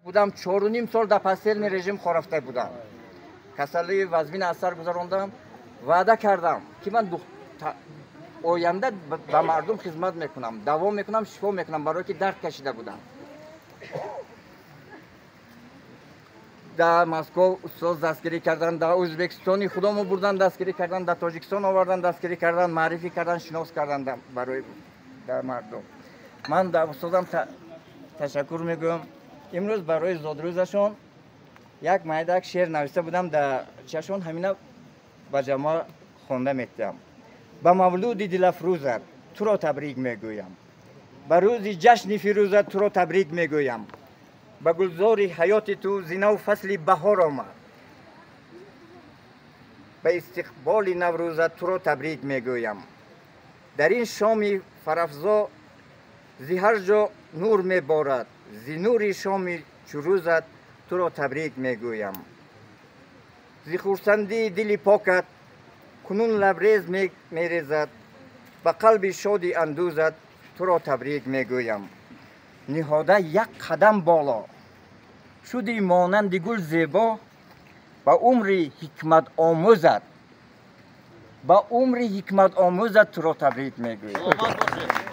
Будам 4,5 сол дар постельный режим хорафта будам. Касалии вазмин аз сар гузарондам. Ваъда кардам, ки ман оянда ба мардум хизмат мекунам, давом мекунам, шифо мекунам, барое ки дард кашида будам. Дар Москов устоз дастгирӣ кардан, дар Ӯзбекистони худомо бурдан дастгирӣ кардан, дар Тоҷикистон овардан дастгирӣ кардан, маърифӣ кардан, шинос кардан барои дар мардум. Ман дар устозам ташаккур мегӯям. Имрӯз барои зодрӯзашон як майдак шеър нависта будам дар чашон, ҳамина ба ҷамоа хонда метиҳам. Ба мавлуди дилафрӯзат туро табрик мегӯям, ба рӯзи ҷашни фирӯзат туро табрик мегӯям, ба гулзори ҳаёти ту зинаву фасли баҳор омад, ба истиқболи наврӯзат туро табрик мегӯям. Дар ин шоми фарафзо зи ҳар ҷо нур меборад, зи нури шоми чурӯзат туро табрик мегӯям. Зи хурсандии дили покат кунун лабрез мерезад, ба қалби шоди андӯзат туро табрик мегӯям. Ниҳода як қадам боло шуди монанди гул зебо, ба умри ҳикматомӯзат, ба умри ҳикматомӯзат туро табрик мегӯям.